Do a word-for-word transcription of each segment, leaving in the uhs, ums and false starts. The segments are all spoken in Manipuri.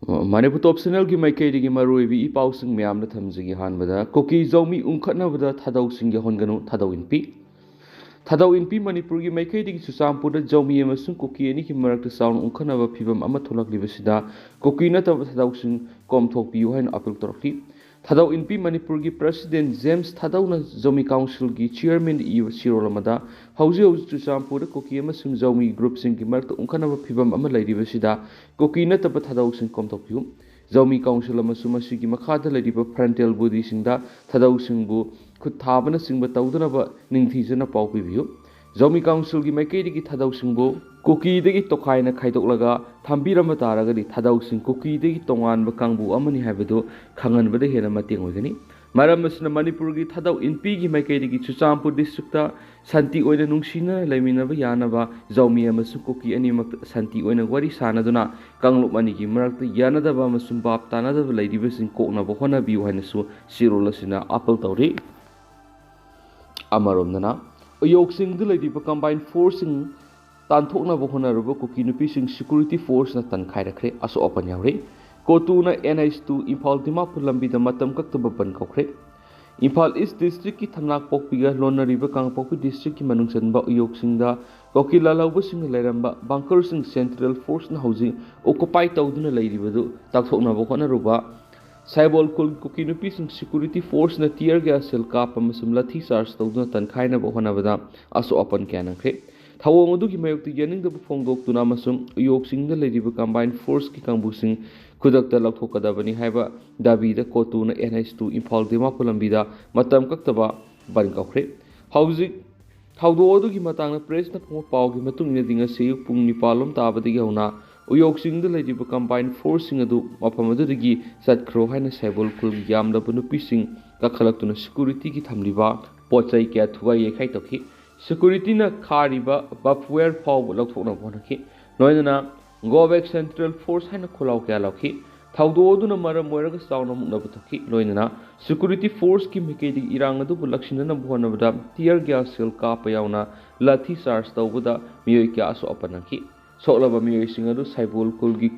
ꯃꯅꯤꯄꯨꯔ ꯇꯣꯞ ꯆꯦꯅꯦꯜꯒꯤ ꯃꯥꯏꯀꯩꯗꯒꯤ ꯃꯔꯨꯑꯣꯏꯕ ꯏ ꯄꯥꯎꯁꯤꯡ ꯃꯌꯥꯝꯗ ꯊꯝꯖꯒꯦ꯫ ꯑꯍꯥꯟꯕꯗ, ꯀꯨꯀꯤ ꯖꯧꯃꯤ ꯎꯪꯈꯠꯅꯕꯗ ꯊꯥꯗꯧꯁꯤꯡ ꯌꯥꯎꯍꯟꯒꯅꯨ, ꯊꯥꯗꯧ ꯏꯟꯄꯤ꯫ ꯊꯥꯗꯧ ꯏꯟꯄꯤ ꯃꯅꯤꯄꯨꯔꯒꯤ ꯃꯥꯏꯀꯩꯗꯒꯤ ꯆꯨꯔꯆꯥꯟꯄꯨꯔꯗ ꯖꯧꯃꯤ ꯑꯃꯁꯨꯡ ꯀꯨꯀꯤ ꯑꯅꯤꯒꯤ ꯃꯔꯛꯇ ꯆꯥꯎꯅ ꯎꯪꯈꯠꯅꯕ ꯐꯤꯚꯝ ꯑꯃ ꯊꯣꯛꯂꯛꯂꯤꯕꯁꯤꯗ ꯀꯨꯀꯤ ꯅꯠꯇꯕ ꯊꯥꯗꯧꯁꯤꯡ ꯀꯣꯝꯊꯣꯛꯄꯤꯌꯨ ꯍꯥꯏꯅ ꯑꯥꯄꯤꯜ ꯇꯧꯔꯛꯂꯤ꯫ ꯊꯥꯗꯧ ꯏꯟꯄꯤ ꯃꯅꯤꯄꯨꯔꯒꯤ ꯄ꯭ꯔꯁꯤꯗꯦꯟ ꯖꯦꯝꯁ ꯊꯥꯗꯧꯅ ꯖꯧꯃꯤ ꯀꯥꯎꯟꯁꯤꯜꯒꯤ ꯆꯤꯌꯔꯃꯦꯟꯗ ꯏꯕ ꯆꯦꯔꯣꯜ ꯑꯃꯗ ꯍꯧꯖꯤꯛ ꯍꯧꯖꯤꯛ ꯆꯨꯔꯆꯥꯟꯄꯨꯔꯗ ꯀꯨꯀꯤ ꯑꯃꯁꯨꯡ ꯖꯧꯃꯤ ꯒ꯭ꯔꯨꯞꯁꯤꯡꯒꯤ ꯃꯔꯛꯇ ꯎꯪꯈꯠꯅꯕ ꯐꯤꯚꯝ ꯑꯃ ꯂꯩꯔꯤꯕꯁꯤꯗ ꯀꯨꯀꯤ ꯅꯠꯇꯕ ꯊꯥꯗꯧꯁꯤꯡ ꯀꯣꯝꯊꯣꯛꯄꯤꯌꯨ꯫ ꯖꯧꯃꯤ ꯀꯥꯎꯟꯁꯤꯜ ꯑꯃꯁꯨꯡ ꯃꯁꯤꯒꯤ ꯃꯈꯥꯗ ꯂꯩꯔꯤꯕ ꯐ꯭ꯔꯟꯇꯦꯜ ꯕꯣꯗꯤꯁꯤꯡꯗ ꯊꯥꯗꯧꯁꯤꯡꯕꯨ ꯈꯨꯠ ꯊꯥꯕꯅꯆꯤꯡꯕ ꯇꯧꯗꯅꯕ ꯅꯤꯡꯊꯤꯖꯅ ꯄꯥꯎ ꯄꯤꯕꯤꯌꯨ꯫ ꯖꯧꯃꯤ ꯀꯥꯎꯟꯁꯤꯜꯒꯤ ꯃꯥꯏꯀꯩꯗꯒꯤ ꯊꯥꯗꯧꯁꯤꯡꯕꯨ ꯀꯨꯀꯤꯗꯒꯤ ꯇꯣꯈꯥꯏꯅ ꯈꯥꯏꯗꯣꯛꯂꯒ ꯊꯝꯕꯤꯔꯝꯕ ꯇꯥꯔꯒꯗꯤ ꯊꯥꯗꯧꯁꯤꯡ ꯀꯨꯀꯤꯗꯒꯤ ꯇꯣꯉꯥꯟꯕ ꯀꯥꯡꯕꯨ ꯑꯃꯅꯤ ꯍꯥꯏꯕꯗꯨ ꯈꯪꯍꯟꯕꯗ ꯍꯦꯟꯅ ꯃꯇꯦꯡ ꯑꯣꯏꯒꯅꯤ꯫ ꯃꯔꯝ ꯑꯁꯤꯅ ꯃꯅꯤꯄꯨꯔꯒꯤ ꯊꯥꯗꯧ ꯏꯟꯄꯤꯒꯤ ꯃꯥꯏꯀꯩꯗꯒꯤ ꯆꯨꯔꯆꯥꯟꯄꯨꯔ ꯗꯤꯁꯇ꯭ꯔꯤꯛꯇ ꯁꯥꯟꯇꯤ ꯑꯣꯏꯅ ꯅꯨꯡꯁꯤꯅꯅ ꯂꯩꯃꯤꯟꯅꯕ ꯌꯥꯅꯕ ꯖꯧꯃꯤ ꯑꯃꯁꯨꯡ ꯀꯨꯀꯤ ꯑꯅꯤꯃꯛꯇ ꯁꯥꯟꯇꯤ ꯑꯣꯏꯅ ꯋꯥꯔꯤ ꯁꯥꯅꯗꯨꯅ ꯀꯥꯡꯂꯨꯞ ꯑꯅꯤꯒꯤ ꯃꯔꯛꯇ ꯌꯥꯅꯗꯕ ꯑꯃꯁꯨꯡ ꯚꯥꯞ ꯇꯥꯅꯗꯕ ꯂꯩꯔꯤꯕꯁꯤꯡ ꯀꯣꯛꯅꯕ ꯍꯣꯠꯅꯕꯤꯌꯨ ꯍꯥꯏꯅꯁꯨ ꯆꯦꯔꯣꯜ ꯑꯁꯤꯅ ꯑꯥꯄꯤꯜ ꯇꯧꯔꯤ꯫ ꯑꯃꯔꯣꯝꯗꯅ, ꯎꯌꯣꯛꯁꯤꯡꯗ ꯂꯩꯔꯤꯕ ꯀꯝꯕꯥꯏꯟ ꯐꯣꯔꯁꯁꯤꯡ ꯇꯥꯟꯊꯣꯛꯅꯕ ꯍꯣꯠꯅꯔꯨꯕ ꯀꯨꯀꯤ ꯅꯨꯄꯤꯁꯤꯡ ꯁꯦꯀ꯭ꯌꯨꯔꯤꯇꯤ ꯐꯣꯔꯁꯅ ꯇꯟꯈꯥꯏꯔꯛꯈ꯭ꯔꯦ, ꯑꯁꯣꯛ ꯑꯄꯟ ꯌꯥꯎꯔꯦ꯫ ꯀꯣꯇꯨꯅ N H two Imphal Dimapur ꯂꯝꯕꯤꯗ ꯃꯇꯝ ꯀꯛꯇꯕ ꯕꯟ ꯀꯧꯈ꯭ꯔꯦ꯫ ꯏꯝꯐꯥꯜ ꯏꯁ ꯗꯤꯁꯇ꯭ꯔꯤꯛꯀꯤ ꯊꯝꯅꯥꯛꯄꯣꯛꯄꯤꯒ ꯂꯣꯟꯅꯔꯤꯕ ꯀꯥꯡꯄꯣꯛꯄꯤ ꯗꯤꯁꯇ꯭ꯔꯤꯛꯀꯤ ꯃꯅꯨꯡ ꯆꯟꯕ ꯎꯌꯣꯛꯁꯤꯡꯗ ꯀꯨꯀꯤ ꯂꯥꯜꯍꯧꯕꯁꯤꯡꯅ ꯂꯩꯔꯝꯕ ꯕꯪꯀꯔꯁꯤꯡ ꯁꯦꯟꯇ꯭ꯔꯦꯜ ꯐꯣꯔꯁꯅ ꯍꯧꯖꯤꯛ ꯑꯣꯀꯨꯄꯥꯏ ꯇꯧꯗꯨꯅ ꯂꯩꯔꯤꯕꯗꯨ ꯇꯥꯛꯊꯣꯛꯅꯕ ꯍꯣꯠꯅꯔꯨꯕ ꯁꯥꯏꯕꯣꯜ ꯈꯨꯜ ꯀꯨꯀꯤ ꯅꯨꯄꯤꯁꯤꯡ ꯁꯦꯀ꯭ꯌꯨꯔꯤꯇꯤ ꯐꯣꯔꯁꯅ ꯇꯤꯌꯔ ꯒ꯭ꯌꯥꯁ ꯁꯦꯜ ꯀꯥꯞꯄ ꯑꯃꯁꯨꯡ ꯂꯥꯊꯤ ꯆꯥꯔꯖ ꯇꯧꯗꯨꯅ ꯇꯟꯈꯥꯏꯅꯕ ꯍꯣꯠꯅꯕꯗ ꯑꯁꯣꯛ ꯑꯄꯟ ꯀꯌꯥ ꯅꯪꯈ꯭ꯔꯦ꯫ ꯊꯧꯑꯣꯡ ꯑꯗꯨꯒꯤ ꯃꯥꯌꯣꯛꯇ ꯌꯥꯅꯤꯡꯗꯕ ꯐꯣꯡꯗꯣꯛꯇꯨꯅ ꯑꯃꯁꯨꯡ ꯎꯌꯣꯛꯁꯤꯡꯗ ꯂꯩꯔꯤꯕ ꯀꯝꯕꯥꯏꯟ ꯐꯣꯔꯁꯀꯤ ꯀꯥꯡꯕꯨꯁꯤꯡ ꯈꯨꯗꯛꯇ ꯂꯧꯊꯣꯛꯀꯗꯕꯅꯤ ꯍꯥꯏꯕ ꯗꯥꯕꯤꯗ ꯀꯣꯇꯨꯅ N H two Imphal Dimapur ꯂꯝꯕꯤꯗ ꯃꯇꯝ ꯀꯛꯇꯕ ꯕꯟ ꯀꯧꯈ꯭ꯔꯦ꯫ ꯍꯧꯖꯤꯛ ꯊꯧꯗꯣꯛ ꯑꯗꯨꯒꯤ ꯃꯇꯥꯡꯗ ꯄ꯭ꯔꯦꯁꯅ ꯐꯣꯡꯕ ꯄꯥꯎꯒꯤ ꯃꯇꯨꯡ ꯏꯟꯅꯗꯤ ꯉꯁꯤ ꯑꯌꯨꯛ ꯄꯨꯡ ꯅꯤꯄꯥꯜ ꯂꯣꯝ ꯇꯥꯕꯗꯒꯤ ꯍꯧꯅ ꯎꯌꯣꯛꯁꯤꯡꯗ ꯂꯩꯔꯤꯕ ꯀꯝꯕꯥꯏꯟ ꯐꯣꯔꯁꯁꯤꯡ ꯑꯗꯨ ꯃꯐꯝ ꯑꯗꯨꯗꯒꯤ ꯆꯠꯈ꯭ꯔꯣ ꯍꯥꯏꯅ ꯁꯥꯏꯕꯣꯜ ꯈꯨꯜꯒꯤ ꯌꯥꯝꯂꯕ ꯅꯨꯄꯤꯁꯤꯡ ꯀꯥꯈꯠꯂꯛꯇꯨꯅ ꯁꯦꯀ꯭ꯌꯨꯔꯤꯇꯤꯒꯤ ꯊꯝꯂꯤꯕ ꯄꯣꯠ ꯆꯩ ꯀꯌꯥ ꯊꯨꯒꯥꯏ ꯌꯩꯈꯥꯏ ꯇꯧꯈꯤ꯫ ꯁꯦꯀ꯭ꯌꯨꯔꯤꯇꯤꯅ ꯈꯥꯔꯤꯕ ꯕꯐꯋꯦꯌꯔ ꯐꯥꯎꯕ ꯂꯧꯊꯣꯛꯅꯕ ꯍꯣꯠꯅꯈꯤ꯫ ꯂꯣꯏꯅꯅ "Go back Central Force" ꯍꯥꯏꯅ ꯈꯣꯜꯂꯥꯎ ꯀꯌꯥ ꯂꯥꯎꯈꯤ꯫ ꯊꯧꯗꯣꯛ ꯑꯗꯨꯅ ꯃꯔꯝ ꯑꯣꯏꯔꯒ ꯆꯥꯎꯅ ꯃꯨꯛꯅꯕ ꯊꯣꯛꯈꯤ꯫ ꯂꯣꯏꯅꯅ ꯁꯦꯀ꯭ꯌꯨꯔꯤꯇꯤ ꯐꯣꯔꯁꯀꯤ ꯃꯥꯏꯀꯩꯗꯒꯤ ꯏꯔꯥꯡ ꯑꯗꯨꯕꯨ ꯂꯥꯛꯁꯤꯟꯅꯅꯕ ꯍꯣꯠꯅꯕꯗ ꯇꯤꯌꯔ ꯒ꯭ꯌꯥꯁ ꯁꯦꯜ ꯀꯥꯞꯄ ꯌꯥꯎꯅ ꯂꯥꯊꯤ ꯆꯥꯔꯖ ꯇꯧꯕꯗ ꯃꯤꯑꯣꯏ ꯀꯌꯥ ꯑꯁꯣꯛ ꯑꯄꯟ ꯅꯪꯈꯤ꯫ ꯁꯣꯛꯂꯕ ꯃꯤꯑꯣꯏꯁꯤꯡ ꯑꯗꯨ ꯁꯥꯏꯕꯣꯜ ꯈꯨꯜꯒꯤ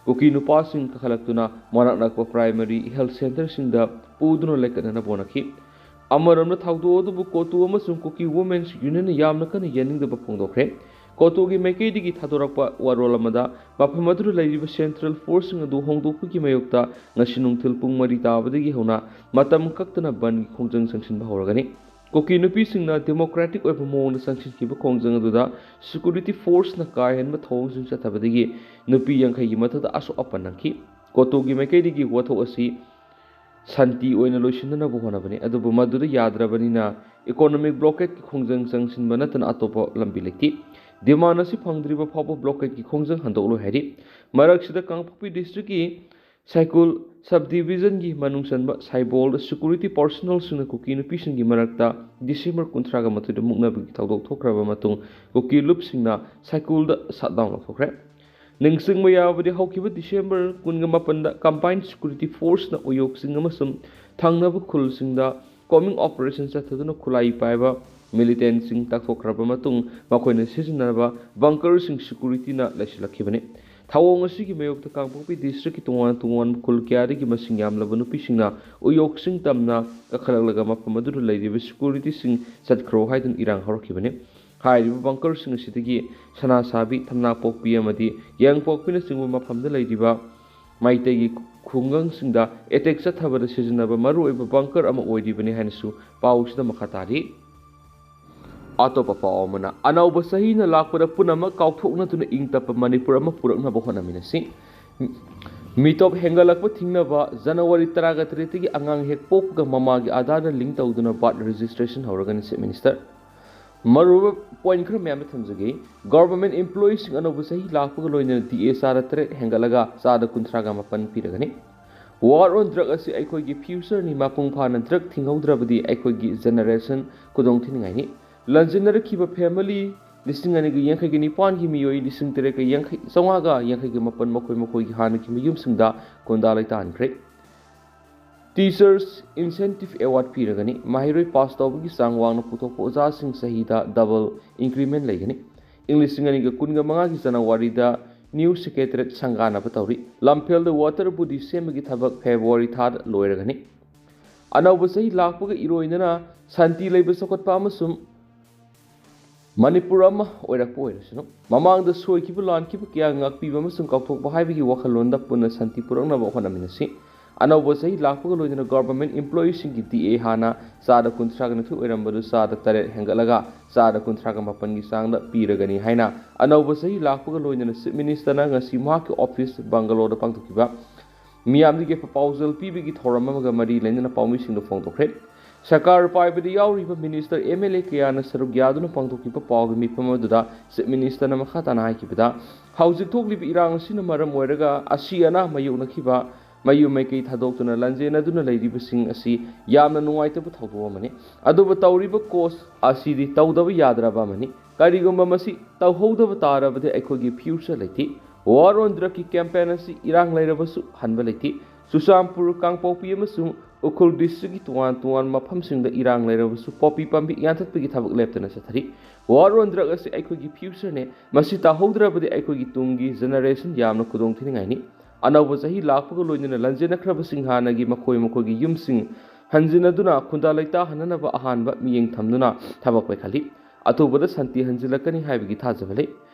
ꯀꯨꯀꯤ ꯅꯨꯄꯥꯁꯤꯡ ꯀꯥꯈꯠꯂꯛꯇꯨꯅ ꯃꯅꯥꯛ ꯅꯛꯄ primary health centreꯁꯤꯡꯗ ꯄꯨꯗꯨꯅ ꯂꯩꯀꯠꯅꯅꯕ ꯍꯣꯠꯅꯈꯤ꯫ ꯑꯃꯔꯣꯝꯗ ꯊꯧꯗꯣꯛ ꯑꯗꯨꯕꯨ ꯀꯣꯇꯨ ꯑꯃꯁꯨꯡ ꯀꯨꯀꯤ Women's Unionꯅ ꯌꯥꯝꯅ ꯀꯟꯅ ꯌꯥꯅꯤꯡꯗꯕ ꯐꯣꯡꯗꯣꯛꯈ꯭ꯔꯦ꯫ ꯀꯣꯇꯨꯒꯤ ꯃꯥꯏꯀꯩꯗꯒꯤ ꯊꯥꯗꯣꯔꯛꯄ ꯋꯥꯔꯣꯜ ꯑꯃꯗ ꯃꯐꯝ ꯑꯗꯨꯗ ꯂꯩꯔꯤꯕ central forceꯁꯤꯡ ꯑꯗꯨ ꯍꯣꯡꯗꯣꯛꯄꯒꯤ ꯃꯥꯌꯣꯛꯇ ꯉꯁꯤ ꯅꯨꯡꯊꯤꯜ ꯄꯨꯡ ꯃꯔꯤ ꯇꯥꯕꯗꯒꯤ ꯍꯧꯅ ꯃꯇꯝ ꯀꯛꯇꯅ ꯕꯟꯒꯤ ꯈꯣꯡꯖꯪ ꯆꯪꯁꯤꯟꯕ ꯍꯧꯔꯒꯅꯤ꯫ ꯀꯨꯀꯤ ꯅꯨꯄꯤꯁꯤꯡꯅ democratic ꯑꯣꯏꯕ ꯃꯑꯣꯡꯗ ꯆꯪꯁꯤꯟꯈꯤꯕ ꯈꯣꯡꯖꯪ ꯑꯗꯨꯗ security forceꯅ ꯀꯥ ꯍꯦꯟꯕ ꯊꯧꯑꯣꯡꯁꯤꯡ ꯆꯠꯊꯕꯗꯒꯤ ꯅꯨꯄꯤ ꯌꯥꯡꯈꯩꯒꯤ ꯃꯊꯛꯇ ꯑꯁꯣꯛ ꯑꯄꯟ ꯅꯪꯈꯤ꯫ ꯀꯣꯇꯨꯒꯤ ꯃꯥꯏꯀꯩꯗꯒꯤ ꯋꯥꯊꯣꯛ ꯑꯁꯤ ꯁꯥꯟꯇꯤ ꯑꯣꯏꯅ ꯂꯣꯏꯁꯤꯟꯅꯅꯕ ꯍꯣꯠꯅꯕꯅꯤ, ꯑꯗꯨꯕꯨ ꯃꯗꯨꯗ ꯌꯥꯗ꯭ꯔꯕꯅꯤꯅ economic blockade ꯈꯣꯡꯖꯪ ꯆꯪꯁꯤꯟꯕ ꯅꯠꯇꯅ ꯑꯇꯣꯞꯄ ꯂꯝꯕꯤ ꯂꯩꯇꯦ꯫ Demand ꯑꯁꯤ ꯐꯪꯗ꯭ꯔꯤꯕ ꯐꯥꯎꯕ blockade ꯈꯣꯡꯖꯪ ꯍꯟꯗꯣꯛꯂꯣꯏ ꯍꯥꯏꯔꯤ꯫ ꯃꯔꯛꯁꯤꯗ ꯀꯥꯡꯄꯣꯛꯄꯤ districtꯀꯤ ꯁꯥꯏꯀꯨꯜ subdivisionꯒꯤ ꯃꯅꯨꯡ ꯆꯟꯕ ꯁꯥꯏꯕꯣꯜꯗ security personnelꯁꯤꯡꯅ ꯀꯨꯀꯤ ꯅꯨꯄꯤꯁꯤꯡꯒꯤ ꯃꯔꯛꯇ December ꯀꯨꯟꯊ꯭ꯔꯥꯒ ꯃꯥꯊꯣꯏꯗ ꯃꯨꯛꯅꯕꯒꯤ ꯊꯧꯗꯣꯛ ꯊꯣꯛꯈ꯭ꯔꯕ ꯃꯇꯨꯡ ꯀꯨꯀꯤ ꯂꯨꯞꯁꯤꯡꯅ ꯁꯥꯏꯀꯨꯜꯗ shutdown ꯂꯧꯊꯣꯛꯈ꯭ꯔꯦ꯫ ꯅꯤꯡꯁꯤꯡꯕ ꯌꯥꯕꯗꯤ ꯍꯧꯈꯤꯕ December ꯀꯨꯟꯒ ꯃꯥꯄꯟꯗ combined security forceꯅ ꯎꯌꯣꯛꯁꯤꯡ ꯑꯃꯁꯨꯡ ꯊꯪꯅꯕ ꯈꯨꯜꯁꯤꯡꯗ combing operation ꯆꯠꯊꯗꯨꯅ ꯈꯨꯠꯂꯥꯏ ꯄꯥꯏꯕ militantꯁꯤꯡ ꯇꯛꯊꯣꯛꯈ꯭ꯔꯕ ꯃꯇꯨꯡ ꯃꯈꯣꯏꯅ ꯁꯤꯖꯤꯟꯅꯕ bunkerꯁꯤꯡ securityꯅ ꯂꯩꯁꯤꯜꯂꯛꯈꯤꯕꯅꯤ꯫ ꯊꯧꯑꯣꯡ ꯑꯁꯤꯒꯤ ꯃꯥꯌꯣꯛꯇ ꯀꯥꯡꯄꯣꯛꯄꯤ districtꯀꯤ ꯇꯣꯉꯥꯟ ꯇꯣꯉꯥꯟꯕ ꯈꯨꯜ ꯀꯌꯥꯗꯒꯤ ꯃꯁꯤꯡ ꯌꯥꯝꯂꯕ ꯅꯨꯄꯤꯁꯤꯡꯅ ꯎꯌꯣꯛꯁꯤꯡ ꯇꯝꯅ ꯀꯥꯈꯠꯂꯛꯂꯒ ꯃꯐꯝ ꯑꯗꯨꯗ ꯂꯩꯔꯤꯕ securityꯁꯤꯡ ꯆꯠꯈ꯭ꯔꯣ ꯍꯥꯏꯗꯨꯅ ꯏꯔꯥꯡ ꯍꯧꯔꯛꯈꯤꯕꯅꯤ꯫ ꯍꯥꯏꯔꯤꯕ bunkerꯁꯤꯡ ꯑꯁꯤꯗꯒꯤ ꯁꯅꯥꯁꯥꯕꯤ, ꯊꯝꯅꯥꯄꯣꯛꯄꯤ ꯑꯃꯗꯤ ꯌꯥꯏꯉꯪꯄꯣꯛꯄꯤꯅꯆꯤꯡꯕ ꯃꯐꯝꯗ ꯂꯩꯔꯤꯕ ꯃꯩꯇꯩꯒꯤ ꯈꯨꯡꯒꯪꯁꯤꯡꯗ attack ꯆꯠꯊꯕꯗ ꯁꯤꯖꯤꯟꯅꯕ ꯃꯔꯨꯑꯣꯏꯕ bunker ꯑꯃ ꯑꯣꯏꯔꯤꯕꯅꯤ ꯍꯥꯏꯅꯁꯨ ꯄꯥꯎꯁꯤꯗ ꯃꯈꯥ ꯇꯥꯔꯤ꯫ ꯑꯇꯣꯞꯄ ꯄꯥꯎ ꯑꯃꯅ, ꯑꯅꯧꯕ ꯆꯍꯤꯅ ꯂꯥꯛꯄꯗ ꯄꯨꯝꯅꯃꯛ ꯀꯥꯎꯊꯣꯛꯅꯗꯨꯅ ꯏꯪ ꯇꯞꯄ ꯃꯅꯤꯄꯨꯔ ꯑꯃ ꯄꯨꯔꯛꯅꯕ ꯍꯣꯠꯅꯃꯤꯟꯅꯁꯤ꯫ ꯃꯤꯇꯣꯞ ꯍꯦꯟꯒꯠꯂꯛꯄ ꯊꯤꯡꯅꯕ January ꯇꯔꯥꯒ ꯇꯔꯦꯠꯇꯒꯤ ꯑꯉꯥꯡ ꯍꯦꯛ ꯄꯣꯛꯄꯒ ꯃꯃꯥꯒꯤ ꯑꯥꯙꯥꯔꯗ link ꯇꯧꯗꯨꯅ birth registration ꯍꯧꯔꯒꯅꯤ, Chief Minister꯫ ꯃꯔꯨꯑꯣꯏꯕ point ꯈꯔ ꯃꯌꯥꯝꯗ ꯊꯝꯖꯒꯦ꯫ Government employeeꯁꯤꯡ ꯑꯅꯧꯕ ꯆꯍꯤ ꯂꯥꯛꯄꯒ ꯂꯣꯏꯅꯅ D A ꯆꯥꯗ ꯇꯔꯦꯠ ꯍꯦꯟꯒꯠꯂꯒ ꯆꯥꯗ ꯀꯨꯟꯊ꯭ꯔꯥꯒ ꯃꯥꯄꯟ ꯄꯤꯔꯒꯅꯤ꯫ War on drug ꯑꯁꯤ ꯑꯩꯈꯣꯏꯒꯤ futureꯅꯤ, ꯃꯄꯨꯡ ꯐꯥꯅ drug ꯊꯤꯡꯍꯧꯗ꯭ꯔꯕꯗꯤ ꯑꯩꯈꯣꯏꯒꯤ generation ꯈꯨꯗꯣꯡ ꯊꯤꯅꯤꯡꯉꯥꯏꯅꯤ꯫ ꯂꯟꯖꯤꯟꯅꯔꯛꯈꯤꯕ family ꯂꯤꯁꯤꯡ ꯑꯅꯤꯒ ꯌꯥꯡꯈꯩꯒ ꯅꯤꯄꯥꯟꯒꯤ ꯃꯤꯑꯣꯏ ꯂꯤꯁꯤꯡ ꯇꯔꯦꯠꯀ ꯌꯥꯡꯈꯩ, ꯆꯥꯝꯃꯉꯥꯒ ꯌꯥꯡꯈꯩꯒ ꯃꯥꯄꯟ ꯃꯈꯣꯏ ꯃꯈꯣꯏꯒꯤ ꯍꯥꯟꯅꯒꯤ ꯃꯌꯨꯝꯁꯤꯡꯗ ꯈꯨꯟꯗꯥ ꯂꯩꯇꯥꯍꯟꯈ꯭ꯔꯦ꯫ Teachers Incentive Award ꯄꯤꯔꯒꯅꯤ꯫ ꯃꯍꯩꯔꯣꯏ pass ꯇꯧꯕꯒꯤ ꯆꯥꯡ ꯋꯥꯡꯅ ꯄꯨꯊꯣꯛꯄ ꯑꯣꯖꯥꯁꯤꯡ ꯆꯍꯤꯗ double increment ꯂꯩꯒꯅꯤ꯫ ꯏꯪ ꯂꯤꯁꯤꯡ ꯑꯅꯤꯒ ꯀꯨꯟꯒ ꯃꯉꯥꯒꯤ Januaryꯗ ꯅ꯭ꯌꯨ ꯁꯦꯀ꯭ꯔꯦꯇꯔꯤꯌꯦꯠ ꯁꯪꯒꯥꯅꯕ ꯇꯧꯔꯤ꯫ ꯂꯝꯐꯦꯜꯗ ꯋꯥꯇꯔ ꯕꯣꯗꯤ ꯁꯦꯝꯕꯒꯤ ꯊꯕꯛ ꯐꯦꯕ꯭ꯔꯨꯋꯥꯔꯤ ꯊꯥꯗ ꯂꯣꯏꯔꯒꯅꯤ꯫ ꯑꯅꯧꯕ ꯆꯍꯤ ꯂꯥꯛꯄꯒ ꯏꯔꯣꯏꯅꯅ ꯁꯥꯟꯇꯤ ꯂꯩꯕ ꯆꯥꯎꯈꯠꯄ ꯑꯃꯁꯨꯡ ꯃꯅꯤꯄꯨꯔ ꯑꯃ ꯑꯣꯏꯔꯛꯄ ꯑꯣꯏꯔꯁꯅꯨ꯫ ꯃꯃꯥꯡꯗ ꯁꯣꯏꯈꯤꯕ ꯂꯥꯟꯈꯤꯕ ꯀꯌꯥ ꯉꯥꯛꯄꯤꯕ ꯑꯃꯁꯨꯡ ꯀꯥꯎꯊꯣꯛꯄ ꯍꯥꯏꯕꯒꯤ ꯋꯥꯈꯜꯂꯣꯟꯗ ꯄꯨꯟꯅ ꯁꯥꯟꯇꯤ ꯄꯨꯔꯛꯅꯕ ꯍꯣꯠꯅꯃꯤꯟꯅꯁꯤ꯫ ꯑꯅꯧꯕ ꯆꯍꯤ ꯂꯥꯛꯄꯒ ꯂꯣꯏꯅꯅ ꯒꯣꯚꯔꯟꯃꯦꯟꯠ ꯏꯝꯄ꯭ꯂꯣꯌꯤꯁꯤꯡꯒꯤ ꯗꯤ ꯑꯦ ꯍꯥꯟꯅ ꯆꯥꯗ ꯀꯨꯟꯊ꯭ꯔꯥꯒ ꯅꯤꯊꯣꯏ ꯑꯣꯏꯔꯝꯕꯗꯨ ꯆꯥꯗ ꯇꯔꯦꯠ ꯍꯦꯟꯒꯠꯂꯒ ꯆꯥꯗ ꯀꯨꯟꯊ꯭ꯔꯥꯒ ꯃꯥꯄꯟꯒꯤ ꯆꯥꯡꯗ ꯄꯤꯔꯒꯅꯤ ꯍꯥꯏꯅ ꯑꯅꯧꯕ ꯆꯍꯤ ꯂꯥꯛꯄꯒ ꯂꯣꯏꯅꯅ ꯆꯤꯐ ꯃꯤꯅꯤꯁꯇꯔꯅ ꯉꯁꯤ ꯃꯍꯥꯛꯀꯤ ꯑꯣꯐꯤꯁ ꯕꯪꯒꯂꯣꯗ ꯄꯥꯡꯊꯣꯛꯈꯤꯕ ꯃꯤꯌꯥꯝꯗꯒꯤ ꯄꯥꯎꯖꯦꯜ ꯄꯤꯕꯒꯤ ꯊꯧꯔꯝ ꯑꯃꯒ ꯃꯔꯤ ꯂꯩꯅꯅ ꯄꯥꯎꯃꯤꯁꯤꯡꯗ ꯐꯣꯡꯗꯣꯛꯈ꯭ꯔꯦ꯫ ꯁꯔꯀꯥꯔ ꯄꯥꯏꯕꯗ ꯌꯥꯎꯔꯤꯕ ꯃꯤꯅꯤꯁꯇꯔ, ꯑꯦꯝ ꯑꯦꯜ ꯑꯦ ꯀꯌꯥꯅ ꯁꯔꯨꯛ ꯌꯥꯗꯨꯅ ꯄꯥꯡꯊꯣꯛꯈꯤꯕ ꯄꯥꯎꯒꯤ ꯃꯤꯐꯝ ꯑꯗꯨꯗ ꯆꯤꯐ ꯃꯤꯅꯤꯁꯇꯔꯅ ꯃꯈꯥ ꯇꯥꯅ ꯍꯥꯏꯈꯤꯕꯗ, ꯍꯧꯖꯤꯛ ꯊꯣꯛꯂꯤꯕ ꯏꯔꯥꯡ ꯑꯁꯤꯅ ꯃꯔꯝ ꯑꯣꯏꯔꯒ ꯑꯁꯤ ꯑꯅꯥ ꯃꯥꯌꯣꯛꯅꯈꯤꯕ, ꯃꯌꯨꯝ ꯃꯩꯀꯩ ꯊꯥꯗꯣꯛꯇꯨꯅ ꯂꯥꯟꯖꯦꯟꯅꯗꯨꯅ ꯂꯩꯔꯤꯕꯁꯤꯡ ꯑꯁꯤ ꯌꯥꯝꯅ ꯅꯨꯡꯉꯥꯏꯇꯕ ꯊꯧꯗꯣꯛ ꯑꯃꯅꯤ꯫ ꯑꯗꯨꯕꯨ ꯇꯧꯔꯤꯕ ꯀꯣꯁ ꯑꯁꯤꯗꯤ ꯇꯧꯗꯕ ꯌꯥꯗ꯭ꯔꯕ ꯑꯃꯅꯤ꯫ ꯀꯔꯤꯒꯨꯝꯕ ꯃꯁꯤ ꯇꯧꯍꯧꯗꯕ ꯇꯥꯔꯕꯗꯤ ꯑꯩꯈꯣꯏꯒꯤ ꯐ꯭ꯌꯨꯆꯔ ꯂꯩꯇꯦ꯫ ꯋꯥꯔ ꯑꯣꯟ ꯗ꯭ꯔꯒꯀꯤ ꯀꯦꯝꯄꯦꯟ ꯑꯁꯤ ꯏꯔꯥꯡ ꯂꯩꯔꯕꯁꯨ ꯍꯟꯕ ꯂꯩꯇꯦ꯫ ꯆꯨꯔꯆꯥꯟꯄꯨꯔ, ꯀꯥꯡꯄꯣꯛꯄꯤ ꯑꯃꯁꯨꯡ ꯎꯈ꯭ꯔꯨꯜ ꯗꯤꯁꯇ꯭ꯔꯤꯛꯀꯤ ꯇꯣꯉꯥꯟ ꯇꯣꯉꯥꯟꯕ ꯃꯐꯝꯁꯤꯡꯗ ꯏꯔꯥꯡ ꯂꯩꯔꯕꯁꯨ ꯄꯣꯄꯤ ꯄꯥꯝꯕꯤ ꯌꯥꯟꯊꯠꯄꯒꯤ ꯊꯕꯛ ꯂꯦꯞꯇꯅ ꯆꯠꯊꯔꯤ꯫ ꯋꯥꯔ ꯑꯣꯟ ꯗ꯭ꯔꯒ ꯑꯁꯤ ꯑꯩꯈꯣꯏꯒꯤ ꯐ꯭ꯌꯨꯆꯔꯅꯦ꯫ ꯃꯁꯤ ꯇꯧꯍꯧꯗ꯭ꯔꯕꯗꯤ ꯑꯩꯈꯣꯏꯒꯤ ꯇꯨꯡꯒꯤ ꯖꯦꯅꯦꯔꯦꯁꯟ ꯌꯥꯝꯅ ꯈꯨꯗꯣꯡ ꯊꯤꯅꯤꯡꯉꯥꯏꯅꯤ꯫ ꯑꯅꯧꯕ ꯆꯍꯤ ꯂꯥꯛꯄꯒ ꯂꯣꯏꯅꯅ ꯂꯥꯟꯖꯦꯟꯅꯈ꯭ꯔꯕꯁꯤꯡ ꯍꯥꯟꯅꯒꯤ ꯃꯈꯣꯏ ꯃꯈꯣꯏꯒꯤ ꯌꯨꯝꯁꯤꯡ ꯍꯟꯖꯤꯟꯅꯗꯨꯅ ꯈꯨꯟꯗꯥ ꯂꯩꯇꯥꯍꯟꯅꯅꯕ ꯑꯍꯥꯟꯕ ꯃꯤꯠꯌꯦꯡ ꯊꯝꯗꯨꯅ ꯊꯕꯛ ꯄꯥꯏꯈꯠꯂꯤ꯫ ꯑꯊꯨꯕꯗ ꯁꯥꯟꯇꯤ ꯍꯟꯖꯤꯜꯂꯛꯀꯅꯤ ꯍꯥꯏꯕꯒꯤ ꯊꯥꯖꯕ ꯂꯩ꯫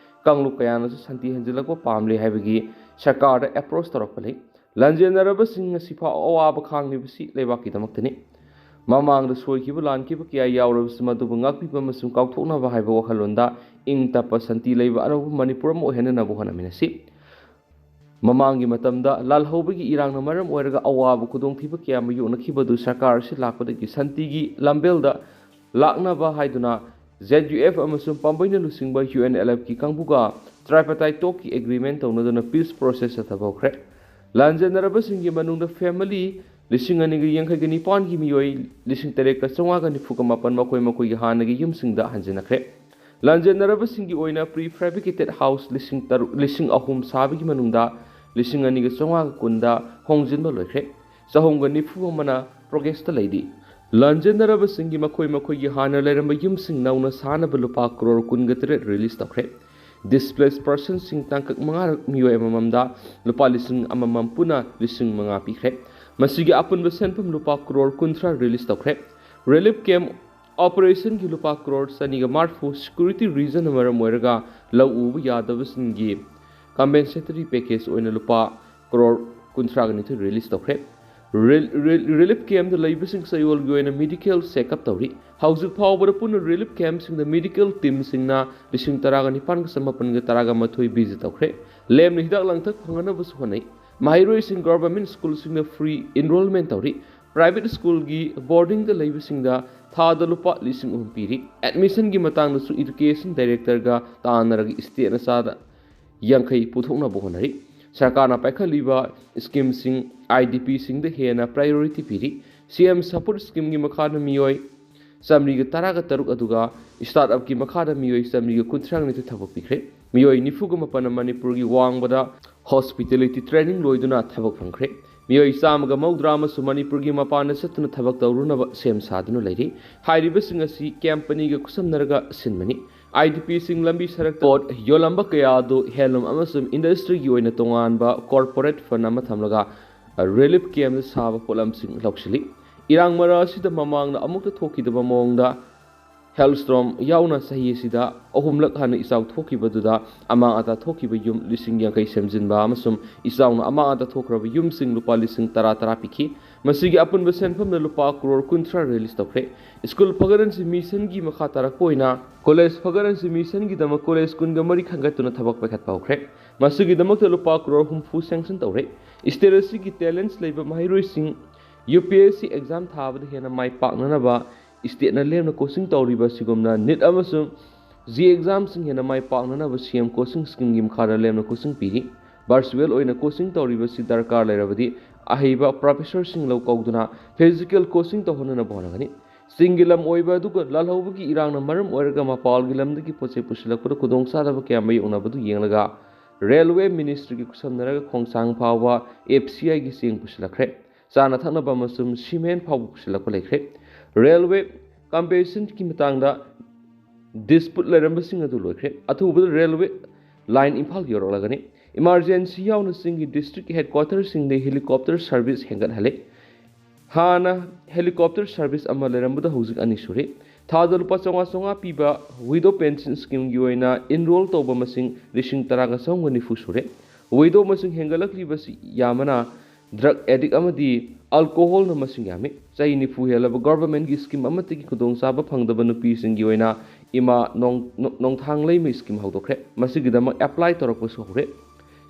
ꯀꯥꯡꯂꯨꯞ ꯀꯌꯥꯅꯁꯨ ꯁꯥꯟꯇꯤ ꯍꯟꯖꯤꯜꯂꯛꯄ ꯄꯥꯝꯂꯦ ꯍꯥꯏꯕꯒꯤ ꯁꯔꯀꯥꯔꯗ ꯑꯦꯄ꯭ꯔꯣꯆ ꯇꯧꯔꯛꯄ ꯂꯩ꯫ ꯂꯥꯟꯖꯦꯟꯅꯔꯕꯁꯤꯡ ꯉꯁꯤꯐꯥꯎ ꯑꯋꯥꯕ ꯈꯥꯡꯂꯤꯕꯁꯤ ꯂꯩꯕꯥꯛꯀꯤꯗꯃꯛꯇꯅꯤ꯫ ꯃꯃꯥꯡꯗ ꯁꯣꯏꯈꯤꯕ ꯂꯥꯟꯈꯤꯕ ꯀꯌꯥ ꯌꯥꯎꯔꯕꯁꯨ ꯃꯗꯨꯕꯨ ꯉꯥꯛꯄꯤꯕ ꯑꯃꯁꯨꯡ ꯀꯥꯎꯊꯣꯛꯅꯕ ꯍꯥꯏꯕ ꯋꯥꯈꯜꯂꯣꯟꯗ ꯏꯪ ꯇꯞꯄ ꯁꯥꯟꯇꯤ ꯂꯩꯕ ꯑꯅꯧꯕ ꯃꯅꯤꯄꯨꯔ ꯑꯃ ꯑꯣꯏꯍꯟꯅꯅꯕ ꯍꯣꯠꯅꯃꯤꯟꯅꯁꯤ꯫ ꯃꯃꯥꯡꯒꯤ ꯃꯇꯝꯗ ꯂꯥꯜꯍꯧꯕꯒꯤ ꯏꯔꯥꯡꯅ ꯃꯔꯝ ꯑꯣꯏꯔꯒ ꯑꯋꯥꯕ ꯈꯨꯗꯣꯡꯊꯤꯕ ꯀꯌꯥ ꯃꯥꯌꯣꯛꯅꯈꯤꯕꯗꯨ ꯁꯔꯀꯥꯔ ꯑꯁꯤ ꯂꯥꯛꯄꯗꯒꯤ ꯁꯥꯟꯇꯤꯒꯤ ꯂꯝꯕꯦꯜꯗ ꯂꯥꯛꯅꯕ ꯍꯥꯏꯗꯨꯅ ꯖꯦꯗ ꯌꯨ ꯑꯦꯐ ꯑꯃꯁꯨꯡ ꯄꯥꯝꯕꯩꯅ ꯂꯨꯆꯤꯡꯕ ꯌꯨ ꯑꯦꯟ ꯑꯦꯜ ꯑꯦꯐꯀꯤ ꯀꯥꯡꯕꯨꯒ tripartite talkꯀꯤ ꯑꯦꯒ꯭ꯔꯤꯃꯦꯟ ꯇꯧꯅꯗꯨꯅ ꯄꯤꯁ ꯄ꯭ꯔꯣꯁꯦꯁ ꯆꯠꯊꯕ ꯍꯧꯈ꯭ꯔꯦ꯫ ꯂꯥꯟꯖꯦꯟꯅꯔꯕꯁꯤꯡꯒꯤ ꯃꯅꯨꯡꯗ ꯐꯦꯃꯤꯂꯤ ꯂꯤꯁꯤꯡ ꯑꯅꯤꯒ ꯌꯥꯡꯈꯩꯒ ꯅꯤꯄꯥꯟꯒꯤ ꯃꯤꯑꯣꯏ ꯂꯤꯁꯤꯡ ꯇꯔꯦꯠꯀ ꯆꯥꯝꯃꯉꯥꯒ ꯅꯤꯐꯨꯒ ꯃꯥꯄꯟ ꯃꯈꯣꯏ ꯃꯈꯣꯏꯒꯤ ꯍꯥꯟꯅꯒꯤ ꯌꯨꯝꯁꯤꯡꯗ ꯍꯟꯖꯤꯟꯅꯈ꯭ꯔꯦ꯫ ꯂꯥꯟꯖꯦꯟꯅꯔꯕꯁꯤꯡꯒꯤ ꯑꯣꯏꯅ pre fabricated house ꯂꯤꯁꯤꯡ ꯇꯔꯨꯛ, ꯂꯤꯁꯤꯡ ꯑꯍꯨꯝ ꯁꯥꯕꯒꯤ ꯃꯅꯨꯡꯗ ꯂꯤꯁꯤꯡ ꯑꯅꯤꯒ ꯆꯥꯝꯃꯉꯥꯒ ꯀꯨꯟꯗ ꯍꯣꯡꯖꯤꯟꯕ ꯂꯣꯏꯈ꯭ꯔꯦ꯫ ꯆꯍꯨꯝꯒ ꯅꯤꯐꯨ ꯑꯃꯅ ꯄ꯭ꯔꯣꯒ꯭ꯔꯦꯁꯇ ꯂꯩꯔꯤ꯫ ꯂꯥꯟꯖꯦꯟꯅꯔꯕꯁꯤꯡꯒꯤ ꯃꯈꯣꯏ ꯃꯈꯣꯏꯒꯤ ꯍꯥꯟꯅ ꯂꯩꯔꯝꯕ ꯌꯨꯝꯁꯤꯡ ꯅꯧꯅ ꯁꯥꯅꯕ ꯂꯨꯄꯥ ꯀ꯭ꯔꯣꯔ ꯀꯨꯟꯒ ꯇꯔꯦꯠ ꯔꯤꯂꯤꯁ ꯇꯧꯈ꯭ꯔꯦ꯫ Displaced personꯁꯤꯡ ꯇꯥꯡꯀꯛ ꯃꯉꯥꯔꯛ ꯃꯤꯑꯣꯏ ꯑꯃꯃꯝꯗ ꯂꯨꯄꯥ ꯂꯤꯁꯤꯡ ꯑꯃꯃꯝ, ꯄꯨꯟꯅ ꯂꯤꯁꯤꯡ ꯃꯉꯥ ꯄꯤꯈ꯭ꯔꯦ꯫ ꯃꯁꯤꯒꯤ ꯑꯄꯨꯟꯕ ꯁꯦꯟꯐꯝ ꯂꯨꯄꯥ ꯀ꯭ꯔꯣꯔ ꯀꯨꯟꯊ꯭ꯔꯥ release ꯇꯧꯈ꯭ꯔꯦ꯫ Relief camp operationꯒꯤ ꯂꯨꯄꯥ ꯀ꯭ꯔꯣꯔ ꯆꯅꯤꯒ ꯃꯔꯤꯐꯨ security reasonꯅ ꯃꯔꯝ ꯑꯣꯏꯔꯒ ꯂꯧ ꯎꯕ ꯌꯥꯗꯕꯁꯤꯡꯒꯤ compensatory package ꯑꯣꯏꯅ ꯂꯨꯄꯥ ꯀ꯭ꯔꯣꯔ ꯀꯨꯟꯊ꯭ꯔꯥꯒ ꯅꯤꯊꯣꯏ release ꯇꯧꯈ꯭ꯔꯦ꯫ Rel-, rel-, relief campꯇ ꯂꯩꯕꯁꯤꯡ ꯆꯌꯣꯜꯒꯤ ꯑꯣꯏꯅ medical check up ꯇꯧꯔꯤ꯫ ꯍꯧꯖꯤꯛ ꯐꯥꯎꯕꯗ ꯄꯨꯟꯅ relief campꯁꯤꯡꯗ medical teamꯁꯤꯡꯅ ꯂꯤꯁꯤꯡ ꯇꯔꯥꯒ ꯅꯤꯄꯥꯟꯒ ꯆꯃꯥꯄꯟꯒ ꯇꯔꯥꯒ ꯃꯥꯊꯣꯏ visit ꯇꯧꯈ꯭ꯔꯦ꯫ ꯂꯦꯝꯅ ꯍꯤꯗꯥꯛ ꯂꯥꯡꯊꯛ ꯐꯪꯍꯟꯅꯕꯁꯨ ꯍꯣꯠꯅꯩ꯫ ꯃꯍꯩꯔꯣꯏꯁꯤꯡ government schoolꯁꯤꯡꯗ free enrollment ꯇꯧꯔꯤ꯫ Private schoolꯒꯤ boardingꯗ ꯂꯩꯕꯁꯤꯡꯗ ꯊꯥꯗ ꯂꯨꯄꯥ ꯂꯤꯁꯤꯡ ꯑꯍꯨꯝ ꯄꯤꯔꯤ꯫ Admissionꯒꯤ ꯃꯇꯥꯡꯗꯁꯨ education directorꯒ ꯇꯥꯟꯅꯔꯒ stateꯅ ꯆꯥꯗ ꯌꯥꯡꯈꯩ ꯄꯨꯊꯣꯛꯅꯕ ꯍꯣꯠꯅꯔꯤ꯫ ꯁꯔꯀꯥꯔꯅ ꯄꯥꯏꯈꯠꯂꯤꯕ schemeꯁꯤꯡ, IDPꯁꯤꯡꯗ ꯍꯦꯟꯅ priority ꯄꯤꯔꯤ꯫ CM support schemeꯒꯤ ꯃꯈꯥꯗ ꯃꯤꯑꯣꯏ ꯆꯥꯃꯔꯤꯒ ꯇꯔꯥꯒ ꯇꯔꯨꯛ, ꯑꯗꯨꯒ startupꯀꯤ ꯃꯈꯥꯗ ꯃꯤꯑꯣꯏ ꯆꯥꯃꯔꯤꯒ ꯀꯨꯟꯊ꯭ꯔꯥꯒ ꯅꯤꯊꯣꯏ ꯊꯕꯛ ꯄꯤꯈ꯭ꯔꯦ꯫ ꯃꯤꯑꯣꯏ ꯅꯤꯐꯨꯒ ꯃꯥꯄꯟꯅ ꯃꯅꯤꯄꯨꯔꯒꯤ ꯋꯥꯡꯃꯗ hospitality training ꯂꯣꯏꯗꯨꯅ ꯊꯕꯛ ꯐꯪꯈ꯭ꯔꯦ꯫ ꯃꯤꯑꯣꯏ ꯆꯥꯝꯃꯒ ꯃꯧꯗ꯭ꯔꯥ ꯑꯃꯁꯨ ꯃꯅꯤꯄꯨꯔꯒꯤ ꯃꯄꯥꯟꯗ ꯆꯠꯇꯨꯅ ꯊꯕꯛ ꯇꯧꯔꯨꯅꯕ ꯁꯦꯝ ꯁꯥꯗꯨꯅ ꯂꯩꯔꯤ꯫ ꯍꯥꯏꯔꯤꯕꯁꯤꯡ ꯑꯁꯤ companyꯒ ꯈꯨꯠꯁꯝꯅꯔꯒ ꯁꯤꯟꯕꯅꯤ꯫ IDPꯁꯤꯡ ꯂꯝꯕꯤ ꯁꯔꯛꯇ ꯄꯣꯠ ꯌꯣꯜꯂꯝꯕ ꯀꯌꯥ ꯑꯗꯨ handloom ꯑꯃꯁꯨꯡ industryꯒꯤ ꯑꯣꯏꯅ ꯇꯣꯉꯥꯟꯕ corporate fund ꯑꯃ ꯊꯝꯂꯒ relief campꯇ ꯁꯥꯕ ꯄꯣꯠꯂꯝꯁꯤꯡ ꯂꯧꯁꯤꯜꯂꯤ꯫ ꯏꯔꯥꯡ ꯃꯔꯛ ꯑꯁꯤꯗ ꯃꯃꯥꯡꯗ ꯑꯃꯨꯛꯇ ꯊꯣꯛꯈꯤꯗꯕ ꯃꯑꯣꯡꯗ hailstorm ꯌꯥꯎꯅ ꯆꯍꯤ ꯑꯁꯤꯗ ꯑꯍꯨꯝꯂꯛ ꯍꯥꯟꯅ ꯏꯆꯥꯎ ꯊꯣꯛꯈꯤꯕꯗꯨꯗ ꯑꯃꯥꯡ ꯑꯇꯥ ꯊꯣꯛꯈꯤꯕ ꯌꯨꯝ ꯂꯤꯁꯤꯡ ꯌꯥꯡꯈꯩ ꯁꯦꯝꯖꯤꯟꯕ ꯑꯃꯁꯨꯡ ꯏꯆꯥꯎꯅ ꯑꯃꯥꯡ ꯑꯇꯥ ꯊꯣꯛꯈ꯭ꯔꯕ ꯌꯨꯝꯁꯤꯡ ꯂꯨꯄꯥ ꯂꯤꯁꯤꯡ ꯇꯔꯥ ꯇꯔꯥ ꯄꯤꯈꯤ꯫ ꯃꯁꯤꯒꯤ ꯑꯄꯨꯟꯕ ꯁꯦꯟꯐꯝꯅ ꯂꯨꯄꯥ ꯀ꯭ꯔꯣꯔ ꯀꯨꯟꯊ꯭ꯔꯥ release ꯇꯧꯈ꯭ꯔꯦ꯫ School ꯐꯒꯠꯍꯟꯁꯤ missionꯒꯤ ꯃꯈꯥ ꯇꯥꯔꯛꯄ ꯑꯣꯏꯅ college ꯐꯒꯠꯍꯟꯁꯤ missionꯒꯤꯗꯃꯛ college ꯀꯨꯟꯒ ꯃꯔꯤ ꯈꯟꯒꯠꯇꯨꯅ ꯊꯕꯛ ꯄꯥꯏꯈꯠꯄ ꯍꯧꯈ꯭ꯔꯦ꯫ ꯃꯁꯤꯒꯤꯗꯃꯛꯇ ꯂꯨꯄꯥ ꯀ꯭ꯔꯣꯔ ꯍꯨꯝꯐꯨ sanction ꯇꯧꯔꯦ꯫ State ꯑꯁꯤꯒꯤ talents ꯂꯩꯕ ꯃꯍꯩꯔꯣꯏꯁꯤꯡ UPSC exam ꯊꯥꯕꯗ ꯍꯦꯟꯅ ꯃꯥꯏ ꯄꯥꯛꯅꯅꯕ stateꯅ ꯂꯦꯝꯅ coaching ꯇꯧꯔꯤꯕ ꯑꯁꯤꯒꯨꯝꯅ NEET ꯑꯃꯁꯨꯡ JEE examꯁꯤꯡ ꯍꯦꯟꯅ ꯃꯥꯏ ꯄꯥꯛꯅꯅꯕ CM coaching schemeꯒꯤ ꯃꯈꯥꯗ ꯂꯦꯝꯅ coaching ꯄꯤꯔꯤ꯫ Virtual ꯑꯣꯏꯅ coaching ꯇꯧꯔꯤꯕꯁꯤ ꯗꯔꯀꯥꯔ ꯂꯩꯔꯕꯗꯤ ꯑꯍꯩꯕ professorꯁꯤꯡ ꯂꯧ ꯀꯧꯗꯨꯅ physical coaching ꯇꯧꯍꯟꯅꯅꯕ ꯍꯣꯠꯅꯒꯅꯤ꯫ ꯆꯤꯡꯒꯤ ꯂꯝ ꯑꯣꯏꯕ ꯑꯗꯨꯒ ꯂꯥꯜꯍꯧꯕꯒꯤ ꯏꯔꯥꯡꯅ ꯃꯔꯝ ꯑꯣꯏꯔꯒ ꯃꯄꯥꯜꯒꯤ ꯂꯝꯗꯒꯤ ꯄꯣꯠ ꯆꯩ ꯄꯨꯁꯤꯜꯂꯛꯄꯗ ꯈꯨꯗꯣꯡꯆꯥꯗꯕ ꯀꯌꯥ ꯃꯥꯌꯣꯛꯅꯕꯗꯨ ꯌꯦꯡꯂꯒ Railway Ministryꯒꯤ ꯈꯨꯠꯁꯝꯅꯔꯒ ꯈꯣꯡꯁꯥꯡ ꯐꯥꯎꯕ FCIꯒꯤ ꯆꯦꯡ ꯄꯨꯁꯤꯜꯂꯛꯈ꯭ꯔꯦ꯫ ꯆꯥꯅ ꯊꯛꯅꯕ ꯑꯃꯁꯨꯡ cement ꯐꯥꯎꯕ ꯄꯨꯁꯤꯜꯂꯛꯄ ꯂꯩꯈ꯭ꯔꯦ꯫ Railway compensationꯒꯤ ꯃꯇꯥꯡꯗ dispute ꯂꯩꯔꯝꯕꯁꯤꯡ ꯑꯗꯨ ꯂꯣꯏꯈ꯭ꯔꯦ꯫ ꯑꯊꯨꯕꯗ railway line ꯏꯝꯐꯥꯜ ꯌꯧꯔꯛꯂꯒꯅꯤ꯫ Emergency ꯌꯥꯎꯅ ꯆꯤꯡꯒꯤ district headquarterꯁꯤꯡꯗ helicopter service ꯍꯦꯟꯒꯠꯍꯜꯂꯦ꯫ ꯍꯥꯟꯅ helicopter service ꯑꯃ ꯂꯩꯔꯝꯕꯗ ꯍꯧꯖꯤꯛ ꯑꯅꯤ ꯁꯨꯔꯦ꯫ ꯊꯥꯗ ꯂꯨꯄꯥ ꯆꯥꯝꯃꯉꯥ ꯆꯥꯝꯃꯉꯥ ꯄꯤꯕ widow pension schemeꯒꯤ ꯑꯣꯏꯅ enroll ꯇꯧꯕ ꯃꯁꯤꯡ ꯂꯤꯁꯤꯡ ꯇꯔꯥꯒ ꯆꯍꯨꯝꯒ ꯅꯤꯐꯨ ꯁꯨꯔꯦ꯫ Widow ꯃꯁꯤꯡ ꯍꯦꯟꯒꯠꯂꯛꯂꯤꯕꯁꯤ ꯌꯥꯝꯕꯅ drug addict ꯑꯃꯗꯤ alcoholꯅ ꯃꯁꯤꯡ ꯌꯥꯝꯃꯤ꯫ ꯆꯍꯤ ꯅꯤꯐꯨ ꯍꯦꯜꯂꯕ governmentꯀꯤ scheme ꯑꯃꯠꯇꯒꯤ ꯈꯨꯗꯣꯡꯆꯥꯕ ꯐꯪꯗꯕ ꯅꯨꯄꯤꯁꯤꯡꯒꯤ ꯑꯣꯏꯅ ꯏꯃꯥ ꯅꯣꯡ-, ꯅꯣꯡꯊꯥꯡꯂꯩꯃ scheme ꯍꯧꯗꯣꯛꯈ꯭ꯔꯦ꯫ ꯃꯁꯤꯒꯤꯗꯃꯛ apply ꯇꯧꯔꯛꯄꯁꯨ ꯍꯧꯔꯦ꯫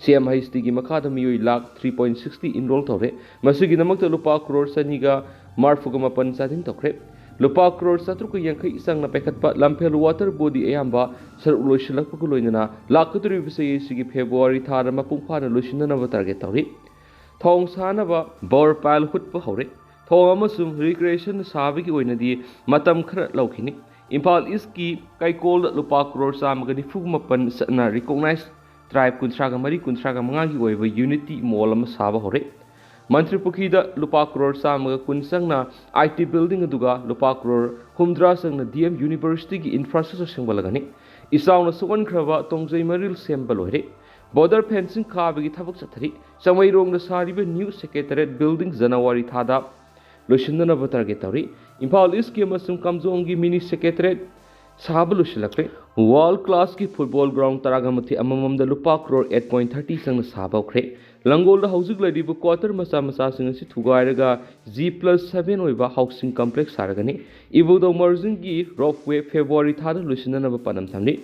CMHTꯒꯤ ꯃꯈꯥꯗ ꯃꯤꯑꯣꯏ lakh three point sixty enroll ꯇꯧꯔꯦ꯫ ꯃꯁꯤꯒꯤꯗꯃꯛꯇ ꯂꯨꯄꯥ ꯀ꯭ꯔꯣꯔ ꯆꯅꯤꯒ ꯃꯔꯐꯨꯒ ꯃꯥꯄꯟ ꯆꯥꯗꯤꯡ ꯇꯧꯈ꯭ꯔꯦ꯫ ꯂꯨꯄꯥ ꯀ꯭ꯔꯣꯔ ꯆꯥꯇ꯭ꯔꯨꯛꯀ ꯌꯥꯡꯈꯩ ꯆꯪꯅ ꯄꯥꯏꯈꯠꯄ ꯂꯝꯐꯦꯜ water body ꯑꯌꯥꯝꯕ ꯁꯔꯨꯛ ꯂꯣꯏꯁꯤꯜꯂꯛꯄꯒ ꯂꯣꯏꯅꯅ ꯂꯥꯛꯀꯗꯧꯔꯤꯕ ꯆꯍꯤ ꯑꯁꯤꯒꯤ February ꯊꯥꯗ ꯃꯄꯨꯡ ꯐꯥꯅ ꯂꯣꯏꯁꯤꯟꯅꯅꯕ target ꯇꯧꯔꯤ꯫ ꯊꯣꯡ ꯁꯥꯅꯕ bore pile ꯍꯨꯠꯄ ꯍꯧꯔꯦ꯫ ꯊꯣꯡ ꯑꯃꯁꯨꯡ recreation ꯁꯥꯕꯒꯤ ꯑꯣꯏꯅꯗꯤ ꯃꯇꯝ ꯈꯔ ꯂꯧꯈꯤꯅꯤ꯫ ꯏꯝꯐꯥꯜ Eastꯀꯤ ꯀꯩꯀꯣꯜꯗ ꯂꯨꯄꯥ ꯀ꯭ꯔꯣꯔ ꯆꯥꯝꯃꯒ ꯅꯤꯐꯨ ꯃꯥꯄꯟ ꯆꯠꯅ recognised tribe ꯀꯨꯟꯊ꯭ꯔꯥꯒ ꯃꯔꯤ, ꯀꯨꯟꯊ꯭ꯔꯥꯒ ꯃꯉꯥꯒꯤ ꯑꯣꯏꯕ unity mall ꯑꯃ ꯁꯥꯕ ꯍꯧꯔꯦ꯫ ꯃꯟꯇ꯭ꯔꯤ ꯄꯨꯈ꯭ꯔꯤꯗ ꯂꯨꯄꯥ ꯀ꯭ꯔꯣꯔ ꯆꯥꯝꯃꯒ ꯀꯨꯟ ꯆꯪꯅ IT building ꯑꯗꯨꯒ ꯂꯨꯄꯥ ꯀ꯭ꯔꯣꯔ ꯍꯨꯝꯗ꯭ꯔꯥ ꯆꯪꯅ DM Universityꯒꯤ infrastructure ꯁꯦꯝꯒꯠꯂꯒꯅꯤ꯫ ꯏꯆꯥꯎꯅ ꯁꯣꯛꯍꯟꯈ꯭ꯔꯕ ꯇꯣꯡꯖꯩ ꯃꯔꯤꯜ ꯁꯦꯝꯕ ꯂꯣꯏꯔꯦ꯫ Border fencing ꯈꯥꯕꯒꯤ ꯊꯕꯛ ꯆꯠꯊꯔꯤ꯫ ꯆꯃꯩꯔꯣꯡꯗ ꯁꯥꯔꯤꯕ new secretariat building January ꯊꯥꯗ ꯂꯣꯏꯁꯤꯟꯅꯅꯕ target ꯇꯧꯔꯤ꯫ ꯏꯝꯐꯥꯜ Eastꯀꯤ ꯑꯃꯁꯨꯡ ꯀꯥꯝꯖꯣꯡꯒꯤ mini secretariat ꯁꯥꯕ ꯂꯣꯏꯁꯤꯜꯂꯛꯈ꯭ꯔꯦ꯫ World classꯀꯤ football ground ꯇꯔꯥꯒ ꯃꯥꯊꯣꯏ ꯑꯃꯃꯝꯗ ꯂꯨꯄꯥ ꯀ꯭ꯔꯣꯔ eight point thirty ꯆꯪꯅ ꯁꯥꯕ ꯍꯧꯈ꯭ꯔꯦ꯫ ꯂꯪꯒꯣꯜꯗ ꯍꯧꯖꯤꯛ ꯂꯩꯔꯤꯕ quarter ꯃꯆꯥ ꯃꯆꯥꯁꯤꯡ ꯑꯁꯤ ꯊꯨꯒꯥꯏꯔꯒ G plus seven ꯑꯣꯏꯕ housing complex ꯁꯥꯔꯒꯅꯤ꯫ ꯏꯕꯨꯙꯧ ꯃꯔꯖꯤꯡꯒꯤ ropeway February ꯊꯥꯗ ꯂꯣꯏꯁꯤꯟꯅꯅꯕ ꯄꯥꯟꯗꯝ ꯊꯝꯂꯤ꯫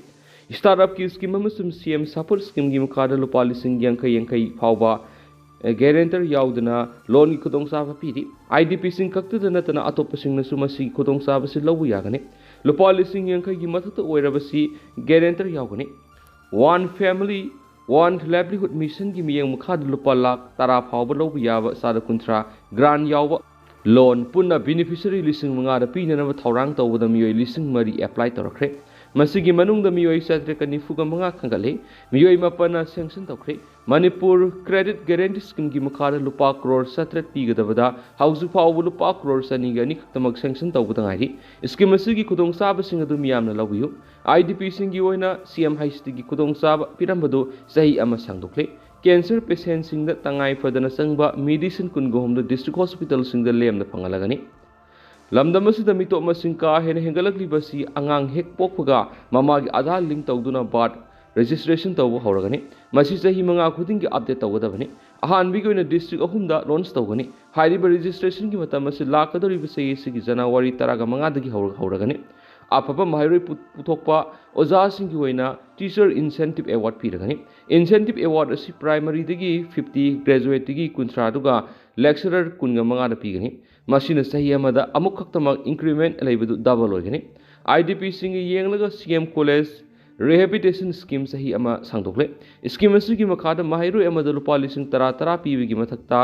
Startupꯀꯤ scheme ꯑꯃꯁꯨꯡ CM Support schemeꯒꯤ ꯃꯈꯥꯗ ꯂꯨꯄꯥ ꯂꯤꯁꯤꯡ ꯌꯥꯡꯈꯩ ꯌꯥꯡꯈꯩ ꯐꯥꯎꯕ guarantor ꯌꯥꯎꯗꯅ loanꯒꯤ ꯈꯨꯗꯣꯡꯆꯥꯕ ꯄꯤꯔꯤ꯫ IDPꯁꯤꯡ ꯈꯛꯇꯗ ꯅꯠꯇꯅ ꯑꯇꯣꯞꯄꯁꯤꯡꯅꯁꯨ ꯃꯁꯤꯒꯤ ꯈꯨꯗꯣꯡꯆꯥꯕꯁꯤ ꯂꯧꯕ ꯌꯥꯒꯅꯤ꯫ ꯂꯨꯄꯥ ꯂꯤꯁꯤꯡ ꯌꯥꯡꯈꯩꯒꯤ ꯃꯊꯛꯇ ꯑꯣꯏꯔꯕꯁꯤ guarantor ꯌꯥꯎꯒꯅꯤ꯫ One Family, One Livelihood Missionꯒꯤ ꯃꯤꯠꯌꯦꯡ ꯃꯈꯥꯗ ꯂꯨꯄꯥ ꯂꯥꯈ ꯇꯔꯥ ꯐꯥꯎꯕ ꯂꯧꯕ ꯌꯥꯕ ꯆꯥꯗ ꯀꯨꯟꯊ꯭ꯔꯥ grant ꯌꯥꯎꯕ loan ꯄꯨꯟꯅ beneficiary ꯂꯤꯁꯤꯡ ꯃꯉꯥꯗ ꯄꯤꯅꯅꯕ ꯊꯧꯔꯥꯡ ꯇꯧꯕꯗ ꯃꯤꯑꯣꯏ ꯂꯤꯁꯤꯡ ꯃꯔꯤ apply ꯇꯧꯔꯛꯈ꯭ꯔꯦ꯫ ꯃꯁꯤꯒꯤ ꯃꯅꯨꯡꯗ ꯃꯤꯑꯣꯏ ꯆꯥꯇ꯭ꯔꯦꯠꯀ ꯅꯤꯐꯨꯒ ꯃꯉꯥ ꯈꯟꯒꯠꯂꯤ꯫ ꯃꯤꯑꯣꯏ ꯃꯥꯄꯟꯅ sanction ꯇꯧꯈ꯭ꯔꯦ꯫ ꯃꯅꯤꯄꯨꯔ Credit Guarantee Scheme ꯒꯤ ꯃꯈꯥꯗ ꯂꯨꯄꯥ ꯀ꯭ꯔꯣꯔ ꯆꯥꯇ꯭ꯔꯦꯠ ꯄꯤꯒꯗꯕꯗ ꯍꯧꯖꯤꯛ ꯐꯥꯎꯕ ꯂꯨꯄꯥ ꯀ꯭ꯔꯣꯔ ꯆꯅꯤꯒ ꯑꯅꯤ ꯈꯛꯇꯃꯛ sanction ꯇꯧꯕꯗ ꯉꯥꯏꯔꯤ꯫ Scheme ꯑꯁꯤꯒꯤ ꯈꯨꯗꯣꯡꯆꯥꯕꯁꯤꯡ ꯑꯗꯨ ꯃꯤꯌꯥꯝꯅ ꯂꯧꯕꯤꯌꯨ꯫ IDP ꯁꯤꯡꯒꯤ ꯑꯣꯏꯅ CM Hasti ꯒꯤ ꯈꯨꯗꯣꯡꯆꯥꯕ ꯄꯤꯔꯝꯕꯗꯨ ꯆꯍꯤ ꯑꯃ ꯁꯥꯡꯗꯣꯛꯂꯦ꯫ Cancer patient ꯁꯤꯡꯗ ꯇꯉꯥꯏ ꯐꯗꯅ ꯆꯪꯕ medicine ꯀꯨꯟꯒ ꯍꯨꯝꯗꯣꯏ district hospital ꯁꯤꯡꯗ ꯂꯦꯝꯅ ꯐꯪꯍꯜꯂꯒꯅꯤ꯫ ꯂꯝꯗꯝ ꯑꯁꯤꯗ ꯃꯤꯇꯣꯞ ꯃꯁꯤꯡ ꯀꯥ ꯍꯦꯟꯅ ꯍꯦꯟꯒꯠꯂꯛꯂꯤꯕ ꯑꯁꯤ ꯑꯉꯥꯡ ꯍꯦꯛ ꯄꯣꯛꯄꯒ ꯃꯃꯥꯒꯤ ꯑꯥꯙꯥꯔ link ꯇꯧꯗꯨꯅ birth registration ꯇꯧꯕ ꯍꯧꯔꯒꯅꯤ꯫ ꯃꯁꯤ ꯆꯍꯤ ꯃꯉꯥ ꯈꯨꯗꯤꯡꯒꯤ update ꯇꯧꯒꯗꯕꯅꯤ꯫ ꯑꯍꯥꯟꯕꯒꯤ ꯑꯣꯏꯅ district ꯑꯍꯨꯝꯗ launch ꯇꯧꯒꯅꯤ꯫ ꯍꯥꯏꯔꯤꯕ registration ꯒꯤ ꯃꯇꯝ ꯑꯁꯤ ꯂꯥꯛꯀꯗꯧꯔꯤꯕ ꯆꯍꯤ ꯑꯁꯤꯒꯤ ꯖꯅꯋꯥꯔꯤ ꯇꯔꯥꯃꯉꯥꯗꯒꯤ ꯍꯧꯔ-, ꯍꯧꯔꯒꯅꯤ꯫ ꯑꯐꯕ ꯃꯍꯩꯔꯣꯏ ꯄꯨ-, ꯄꯨꯊꯣꯛꯄ ꯑꯣꯖꯥꯁꯤꯡꯒꯤ ꯑꯣꯏꯅ Teacher Incentive Award ꯄꯤꯔꯒꯅꯤ꯫ Incentive Award ꯑꯁꯤ primary ꯗꯒꯤ fifty, graduate ꯇꯒꯤ ꯀꯨꯟꯊ꯭ꯔꯥ, ꯑꯗꯨꯒ lecturer ꯀꯨꯟꯒ ꯃꯉꯥꯗ ꯄꯤꯒꯅꯤ꯫ ꯃꯁꯤꯅ ꯆꯍꯤ ꯑꯃꯗ ꯑꯃꯨꯛ ꯈꯛꯇꯃꯛ increment ꯂꯩꯕꯗꯨ double ꯑꯣꯏꯒꯅꯤ꯫ IDP ꯁꯤꯡꯒꯤ ꯌꯦꯡꯂꯒ CM College Rehabilitation Scheme ꯆꯍꯤ ꯑꯃ ꯁꯥꯡꯗꯣꯛꯂꯦ꯫ Scheme ꯑꯁꯤꯒꯤ ꯃꯈꯥꯗ ꯃꯍꯩꯔꯣꯏ ꯑꯃꯗ ꯂꯨꯄꯥ ꯂꯤꯁꯤꯡ ꯇꯔꯥ ꯇꯔꯥ ꯄꯤꯕꯒꯤ ꯃꯊꯛꯇ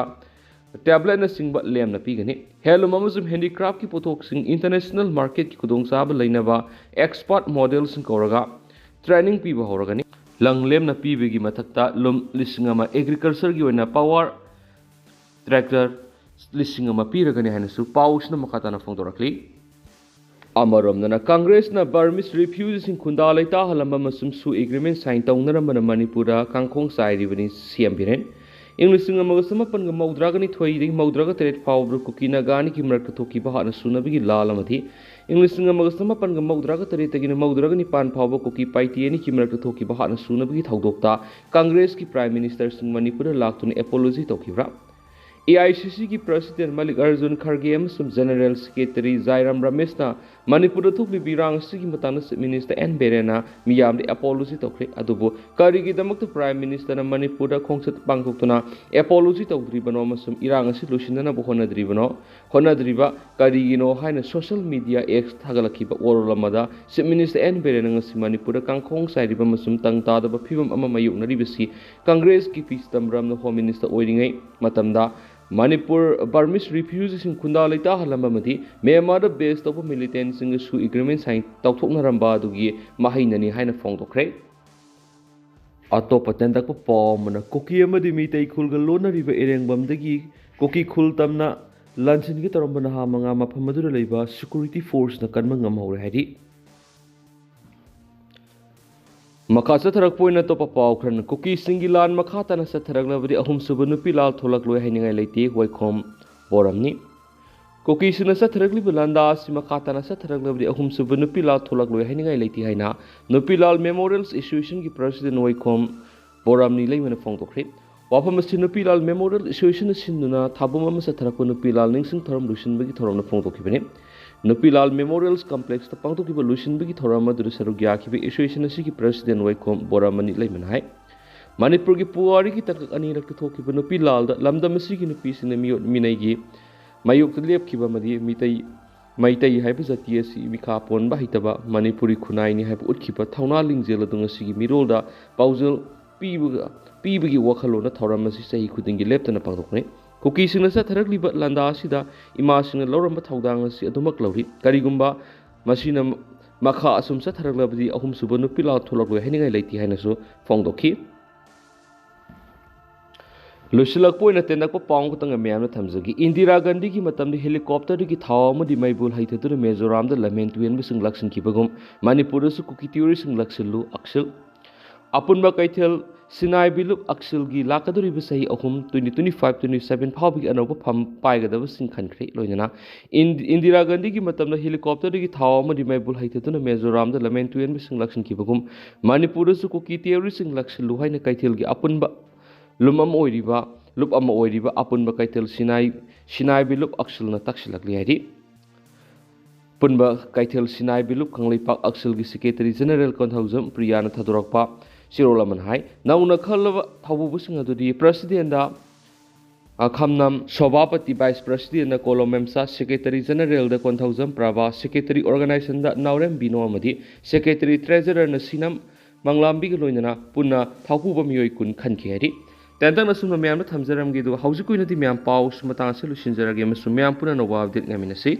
tablet ꯅꯆꯤꯡꯕ ꯂꯦꯝꯅ ꯄꯤꯒꯅꯤ꯫ Handloom ꯑꯃꯁꯨꯡ handicraft ꯀꯤ ꯄꯣꯠꯊꯣꯛꯁꯤꯡ international market ꯀꯤ ꯈꯨꯗꯣꯡꯆꯥꯕ ꯂꯩꯅꯕ expert model ꯁꯤꯡ ꯀꯧꯔꯒ training ꯄꯤꯕ ꯍꯧꯔꯒꯅꯤ꯫ ꯂꯪ ꯂꯦꯝꯅ ꯄꯤꯕꯒꯤ ꯃꯊꯛꯇ ꯂꯨꯝ ꯂꯤꯁꯤꯡ ꯑꯃ, agriculture ꯒꯤ ꯑꯣꯏꯅ power tractor ꯂꯤꯁꯤꯡ ꯑꯃ ꯄꯤꯔꯒꯅꯤ ꯍꯥꯏꯅꯁꯨ ꯄꯥꯎꯁꯤꯅ ꯃꯈꯥ ꯇꯥꯅ ꯐꯣꯡꯗꯣꯔꯛꯂꯤ꯫ ꯑꯃꯔꯣꯝꯗꯅ, Congress ꯅ Burmese refugee ꯁꯤꯡ ꯈꯨꯟꯗꯥ ꯂꯩꯇꯥꯍꯜꯂꯝꯕ ꯑꯃꯁꯨꯡ SoO agreement sign ꯇꯧꯅꯔꯝꯕꯅ ꯃꯅꯤꯄꯨꯔꯗ ꯀꯥꯡꯈꯣꯡ ꯆꯥꯏꯔꯤꯕꯅꯤ CM ꯕꯤꯔꯦꯟ꯫ ꯏꯪ ꯂꯤꯁꯤꯡ ꯑꯃꯒ ꯆꯃꯥꯄꯟꯒ ꯃꯧꯗ꯭ꯔꯥꯒ ꯅꯤꯊꯣꯏꯗꯒꯤ ꯃꯧꯗ꯭ꯔꯥꯒ ꯇꯔꯦꯠ ꯐꯥꯎꯕꯗ ꯀꯨꯀꯤ ꯅꯥꯒꯥ ꯑꯅꯤꯒꯤ ꯃꯔꯛꯇ ꯊꯣꯛꯈꯤꯕ ꯍꯥꯠꯅ ꯁꯨꯅꯕꯒꯤ ꯂꯥꯜ ꯑꯃꯗꯤ ꯏꯪ ꯂꯤꯁꯤꯡ ꯑꯃꯒ ꯆꯃꯥꯄꯟꯒ ꯃꯧꯗ꯭ꯔꯥꯒ ꯇꯔꯦꯠꯇꯒꯤꯅ ꯃꯧꯗ꯭ꯔꯥꯒ ꯅꯤꯄꯥꯟ ꯐꯥꯎꯕ ꯀꯨꯀꯤ ꯄꯥꯏꯇꯦ ꯑꯅꯤꯒꯤ ꯃꯔꯛꯇ ꯊꯣꯛꯈꯤꯕ ꯍꯥꯠꯅ ꯁꯨꯅꯕꯒꯤ ꯊꯧꯗꯣꯛꯇ Congress ꯀꯤ Prime Minister ꯁꯤꯡ ꯃꯅꯤꯄꯨꯔꯗ ꯂꯥꯛꯇꯨꯅ apology ꯇꯧꯈꯤꯕ꯭ꯔꯥ? AICC ꯒꯤ President ꯃꯜꯂꯤꯛ ꯑꯔꯖꯨꯟ ꯈꯔꯒꯦ ꯑꯃꯁꯨꯡ General Secretary ꯖꯥꯏꯔꯥꯝ ꯔꯃꯦꯁꯅ ꯃꯅꯤꯄꯨꯔꯗ ꯊꯣꯛꯂꯤꯕ ꯏꯔꯥꯡ ꯑꯁꯤꯒꯤ ꯃꯇꯥꯡꯗ Chief Minister ꯑꯦꯟ ꯕꯤꯔꯦꯟꯅ ꯃꯤꯌꯥꯝꯗ apology ꯇꯧꯈ꯭ꯔꯦ꯫ ꯑꯗꯨꯕꯨ ꯀꯔꯤꯒꯤꯗꯃꯛꯇ Prime Minister ꯅ ꯃꯅꯤꯄꯨꯔꯗ ꯈꯣꯡꯆꯠ ꯄꯥꯡꯊꯣꯛꯇꯨꯅ apology ꯇꯧꯗ꯭ꯔꯤꯕꯅꯣ ꯑꯃꯁꯨꯡ ꯏꯔꯥꯡ ꯑꯁꯤ ꯂꯣꯏꯁꯤꯟꯅꯅꯕ ꯍꯣꯠꯅꯗ꯭ꯔꯤꯕꯅꯣ? ꯍꯣꯠꯅꯗ꯭ꯔꯤꯕ ꯀꯔꯤꯒꯤꯅꯣ ꯍꯥꯏꯅ social media X ꯊꯥꯒꯠꯂꯛꯈꯤꯕ ꯋꯥꯔꯣꯜ ꯑꯃꯗ Chief Minister ꯑꯦꯟ ꯕꯤꯔꯦꯟꯅ ꯉꯁꯤ ꯃꯅꯤꯄꯨꯔꯗ ꯀꯥꯡꯈꯣꯡ ꯆꯥꯏꯔꯤꯕ ꯑꯃꯁꯨꯡ ꯇꯪ ꯇꯥꯗꯕ ꯐꯤꯕꯝ ꯑꯃ ꯃꯥꯌꯣꯛꯅꯔꯤꯕꯁꯤ Congress ꯀꯤ ꯄꯤ ꯆꯤꯗꯝꯕꯔꯝꯅ Home Minister ꯑꯣꯏꯔꯤꯉꯩ ꯃꯇꯝꯗ ꯃꯅꯤꯄꯨꯔ ꯕꯔꯃꯤꯁ ꯔꯤꯐ꯭ꯌꯨꯖꯤꯁꯤꯡ ꯈꯨꯟꯗꯥ ꯂꯩꯇꯥꯍꯜꯂꯝꯕ ꯑꯃꯗꯤ ꯃ꯭ꯌꯥꯟꯃꯥꯔꯗ ꯕꯦꯁ ꯇꯧꯕ ꯃꯤꯂꯤꯇꯦꯟꯁꯤꯡꯒꯁꯨ ꯑꯦꯒ꯭ꯔꯤꯃꯦꯟ ꯁꯥꯏꯟ ꯇꯧꯊꯣꯛꯅꯔꯝꯕ ꯑꯗꯨꯒꯤ ꯃꯍꯩꯅꯅꯤ ꯍꯥꯏꯅ ꯐꯣꯡꯗꯣꯛꯈ꯭ꯔꯦ꯫ ꯑꯇꯣꯞꯄ ꯇꯦꯟꯗꯛꯄ ꯄꯥꯎ ꯑꯃꯅ, ꯀꯨꯀꯤ ꯑꯃꯗꯤ ꯃꯤꯇꯩ ꯈꯨꯜꯒ ꯂꯣꯟꯅꯔꯤꯕ ꯏꯔꯦꯡꯕꯝꯗꯒꯤ ꯀꯨꯀꯤ ꯈꯨꯜ ꯇꯝꯅ ꯂꯥꯟꯁꯤꯟꯒꯦ ꯇꯧꯔꯝꯕ ꯅꯍꯥ ꯃꯉꯥ ꯃꯐꯝ ꯑꯗꯨꯗ ꯂꯩꯕ ꯁꯦꯀ꯭ꯌꯨꯔꯤꯇꯤ ꯐꯣꯔꯁꯅ ꯀꯟꯕ ꯉꯝꯍꯧꯔꯦ ꯍꯥꯏꯔꯤ꯫ ꯃꯈꯥ ꯆꯠꯊꯔꯛꯄ ꯑꯣꯏꯅ ꯑꯇꯣꯞꯄ ꯄꯥꯎ ꯈꯔꯅ, ꯀꯨꯀꯤꯁꯤꯡꯒꯤ ꯂꯥꯟ ꯃꯈꯥ ꯇꯥꯅ ꯆꯠꯊꯔꯛꯂꯕꯗꯤ ꯑꯍꯨꯝꯁꯨꯕ ꯅꯨꯄꯤ ꯂꯥꯜ ꯊꯣꯛꯂꯛꯂꯣꯏ ꯍꯥꯏꯅꯤꯡꯉꯥꯏ ꯂꯩꯇꯦ, ꯋꯥꯏꯈꯣꯝ ꯕꯣꯔꯝꯅꯤ꯫ ꯀꯨꯀꯤꯁꯤꯡꯅ ꯆꯠꯊꯔꯛꯂꯤꯕ ꯂꯥꯟꯗꯥ ꯑꯁꯤ ꯃꯈꯥ ꯇꯥꯅ ꯆꯠꯊꯔꯛꯂꯕꯗꯤ ꯑꯍꯨꯝꯁꯨꯕ ꯅꯨꯄꯤ ꯂꯥꯜ ꯊꯣꯛꯂꯛꯂꯣꯏ ꯍꯥꯏꯅꯤꯡꯉꯥꯏ ꯂꯩꯇꯦ ꯍꯥꯏꯅ ꯅꯨꯄꯤ ꯂꯥꯜ ꯃꯦꯃꯣꯔꯤꯌꯦꯜꯁ ꯑꯦꯁꯣꯁꯤꯌꯦꯁꯟꯒꯤ ꯄ꯭ꯔꯁꯤꯗꯦꯟ ꯋꯥꯏꯈꯣꯝ ꯕꯣꯔꯥꯝꯅꯤ ꯂꯩꯃꯅ ꯐꯣꯡꯗꯣꯛꯈ꯭ꯔꯤ꯫ ꯋꯥꯐꯝ ꯑꯁꯤ ꯅꯨꯄꯤ ꯂꯥꯜ ꯃꯦꯃꯣꯔꯤꯌꯦꯜ ꯑꯦꯁꯣꯁꯤꯌꯦꯁꯟꯅ ꯁꯤꯟꯗꯨꯅ ꯊꯥꯕꯨꯝ ꯑꯃ ꯆꯠꯊꯔꯛꯄ ꯅꯨꯄꯤ ꯂꯥꯜ ꯅꯤꯡꯁꯤꯡ ꯊꯧꯔꯝ ꯂꯣꯏꯁꯤꯟꯕꯒꯤ ꯊꯧꯔꯝꯅ ꯐꯣꯡꯗꯣꯛꯈꯤꯕꯅꯤ꯫ ꯅꯨꯄꯤ ꯂꯥꯜ ꯃꯦꯃꯣꯔꯤꯌꯦꯜꯁ ꯀꯝꯄ꯭ꯂꯦꯛꯁꯇ ꯄꯥꯡꯊꯣꯛꯈꯤꯕ ꯂꯣꯏꯁꯤꯟꯕꯒꯤ ꯊꯧꯔꯝ ꯑꯗꯨꯗ ꯁꯔꯨꯛ ꯌꯥꯈꯤꯕ ꯑꯦꯁꯣꯁꯤꯌꯦꯁꯟ ꯑꯁꯤꯒꯤ ꯄ꯭ꯔꯁꯤꯗꯦꯟ ꯋꯥꯏꯈꯣꯝ ꯕꯣꯔꯥꯃꯅꯤ ꯂꯩꯃꯅ ꯍꯥꯏ, ꯃꯅꯤꯄꯨꯔꯒꯤ ꯄꯨꯋꯥꯔꯤꯒꯤ ꯇꯥꯡꯀꯛ ꯑꯅꯤꯔꯛꯇ ꯊꯣꯛꯈꯤꯕ ꯅꯨꯄꯤ ꯂꯥꯜꯗ ꯂꯝꯗꯝ ꯑꯁꯤꯒꯤ ꯅꯨꯄꯤꯁꯤꯡꯅ ꯃꯤꯑꯣꯠ ꯃꯤꯅꯩꯒꯤ ꯃꯥꯌꯣꯛꯇ ꯂꯦꯞꯈꯤꯕ ꯑꯃꯗꯤ ꯃꯤꯇꯩ, ꯃꯩꯇꯩ ꯍꯥꯏꯕ ꯖꯥꯇꯤ ꯑꯁꯤ ꯃꯤꯈꯥ ꯄꯣꯟꯕ ꯍꯩꯇꯕ, ꯃꯅꯤꯄꯨꯔꯤ ꯈꯨꯟꯅꯥꯏꯅꯤ ꯍꯥꯏꯕ ꯎꯠꯈꯤꯕ ꯊꯧꯅꯥ ꯂꯤꯡꯖꯦꯜ ꯑꯗꯨ ꯉꯁꯤꯒꯤ ꯃꯤꯔꯣꯜꯗ ꯄꯥꯎꯖꯦꯜ ꯄꯤꯕꯒ, ꯄꯤꯕꯒꯤ ꯋꯥꯈꯜꯂꯣꯟꯅ ꯊꯧꯔꯝ ꯑꯁꯤ ꯆꯍꯤ ꯈꯨꯗꯤꯡꯒꯤ ꯂꯦꯞꯇꯅ ꯄꯥꯡꯊꯣꯛꯄꯅꯤ꯫ ꯀꯨꯀꯤꯁꯤꯡꯅ ꯆꯠꯊꯔꯛꯂꯤꯕ ꯂꯥꯟꯗꯥ ꯑꯁꯤꯗ ꯏꯃꯥꯁꯤꯡꯅ ꯂꯧꯔꯝꯕ ꯊꯧꯗꯥꯡ ꯑꯁꯤ ꯑꯗꯨꯃꯛ ꯂꯧꯔꯤ꯫ ꯀꯔꯤꯒꯨꯝꯕ ꯃꯁꯤꯅ ꯃꯈꯥ ꯑꯁꯨꯝ ꯆꯠꯊꯔꯛꯂꯕꯗꯤ ꯑꯍꯨꯝꯁꯨꯕ ꯅꯨꯄꯤ ꯂꯥꯜ ꯊꯣꯛꯂꯛꯂꯣꯏ ꯍꯥꯏꯅꯤꯡꯉꯥꯏ ꯂꯩꯇꯦ ꯍꯥꯏꯅꯁꯨ ꯐꯣꯡꯗꯣꯛꯈꯤ꯫ ꯂꯣꯏꯁꯤꯜꯂꯛꯄ ꯑꯣꯏꯅ ꯇꯦꯟꯗꯛꯄ ꯄꯥꯎ ꯑꯃꯈꯛꯇꯪ ꯃꯌꯥꯝꯅ ꯊꯝꯖꯒꯦ꯫ ꯏꯟꯗꯤꯔꯥ ꯒꯥꯟꯙꯤꯒꯤ ꯃꯇꯝꯗ ꯍꯦꯂꯤꯀꯣꯞꯇꯔꯗꯒꯤ ꯊꯥꯎ ꯑꯃꯗꯤ ꯃꯩꯕꯨꯜ ꯍꯩꯊꯗꯨꯅ ꯃꯤꯖꯣꯔꯥꯝꯗ ꯂꯝꯍꯦꯟ ꯇꯨꯍꯦꯟꯕꯁꯤꯡ ꯂꯥꯛꯁꯤꯟꯈꯤꯕꯒꯨꯝ ꯃꯅꯤꯄꯨꯔꯗꯁꯨ ꯀꯨꯀꯤ ꯇꯦꯔꯣꯔꯤꯁꯁꯤꯡ ꯂꯥꯛꯁꯤꯜꯂꯨ ꯑꯛꯁꯤꯜ꯫ ꯑꯄꯨꯟꯕ ꯀꯩꯊꯦꯜ ꯁꯤꯅꯥꯏ ꯕꯤꯂꯨꯞ ꯑꯛꯁꯤꯜꯒꯤ ꯂꯥꯛꯀꯗꯧꯔꯤꯕ ꯆꯍꯤ ꯑꯍꯨꯝ, twenty twenty-five twenty-seven ꯐꯥꯎꯕꯒꯤ ꯑꯅꯧꯕ ꯐꯝ ꯄꯥꯏꯒꯗꯕꯁꯤꯡ ꯈꯟꯈ꯭ꯔꯦ꯫ ꯂꯣꯏꯅꯅ ꯏꯟ-, ꯏꯟꯗꯤꯔꯥ ꯒꯥꯟꯙꯤꯒꯤ ꯃꯇꯝꯗ ꯍꯦꯂꯤꯀꯣꯞꯇꯔꯗꯒꯤ ꯊꯥꯎ ꯑꯃꯗꯤ ꯃꯩꯕꯨꯜ ꯍꯩꯊꯗꯨꯅ ꯃꯤꯖꯣꯔꯥꯝꯗ ꯂꯝꯍꯦꯟ ꯇꯨꯍꯦꯟꯕꯁꯤꯡ ꯂꯥꯛꯁꯤꯟꯈꯤꯕꯒꯨꯝ ꯃꯅꯤꯄꯨꯔꯗꯁꯨ ꯀꯨꯀꯤ ꯇꯦꯔꯣꯔꯤꯁꯁꯤꯡ ꯂꯥꯛꯁꯤꯜꯂꯨ ꯍꯥꯏꯅ ꯀꯩꯊꯦꯜꯒꯤ ꯑꯄꯨꯟꯕ ꯂꯨꯞ ꯑꯃ ꯑꯣꯏꯔꯤꯕ, ꯂꯨꯞ ꯑꯃ ꯑꯣꯏꯔꯤꯕ ꯑꯄꯨꯟꯕ ꯀꯩꯊꯦꯜ ꯁꯤꯅꯥꯏ, ꯁꯤꯅꯥꯏ ꯕꯤꯂꯨꯞ ꯑꯛꯁꯤꯜꯅ ꯇꯥꯛꯁꯤꯜꯂꯛꯂꯤ ꯍꯥꯏꯔꯤ꯫ ꯄꯨꯟꯕ ꯀꯩꯊꯦꯜ Sinai ꯕꯤꯂꯨꯞ Kangleipak ꯑꯛꯁꯤꯜꯒꯤ secretary general Konthoujam ꯄ꯭ꯔꯤꯌꯥꯅ ꯊꯥꯗꯣꯔꯛꯄ ꯆꯦꯔꯣꯜ ꯑꯃꯅ ꯍꯥꯏ, ꯅꯧꯅ ꯈꯜꯂꯕ ꯊꯧꯕꯨꯕꯁꯤꯡ ꯑꯗꯨꯗꯤ ꯄ꯭ꯔꯁꯤꯗꯦꯟꯗ, ꯑ, ꯈꯝꯅꯝ ꯁꯣꯚꯥꯄꯇꯤ, ꯚꯥꯏꯁ ꯄ꯭ꯔꯁꯤꯗꯦꯟꯗ ꯀꯣꯂꯣꯝ ꯃꯦꯝꯆꯥ, ꯁꯦꯀ꯭ꯔꯦꯇꯔꯤ ꯖꯦꯅꯔꯦꯜꯗ ꯀꯣꯟꯊꯧꯖꯝ ꯄ꯭ꯔꯚꯥ, ꯁꯦꯀ꯭ꯔꯦꯇꯔꯤ ꯑꯣꯔꯒꯅꯥꯏꯖꯦꯁꯟꯗ ꯅꯥꯎꯔꯦꯝ ꯕꯤꯅꯣ ꯑꯃꯗꯤ ꯁꯦꯀ꯭ꯔꯦꯇꯔꯤ ꯇ꯭ꯔꯦꯖꯔꯔꯅ ꯁꯤꯅꯝ ꯃꯪꯂꯥꯝꯕꯤꯒ ꯂꯣꯏꯅꯅ ꯄꯨꯟꯅ ꯊꯧꯄꯨꯕ ꯃꯤꯑꯣꯏ ꯀꯨꯟ ꯈꯟꯈꯤ ꯍꯥꯏꯔꯤ꯫ ꯇꯦꯟꯇꯛꯅ ꯑꯁꯨꯝꯅ ꯃꯌꯥꯝꯗ ꯊꯝꯖꯔꯝꯒꯦ, ꯑꯗꯨꯒ ꯍꯧꯖꯤꯛꯀꯤ ꯑꯣꯏꯅꯗꯤ ꯃꯌꯥꯝ ꯄꯥꯎꯁꯤ ꯃꯇꯥꯡ ꯑꯁꯤ ꯂꯣꯏꯁꯤꯟꯖꯔꯒꯦ ꯑꯃꯁꯨꯡ ꯃꯌꯥꯝ ꯄꯨꯟꯅ ꯑꯅꯧꯕ update ꯉꯥꯏꯃꯤꯟꯅꯁꯤ꯫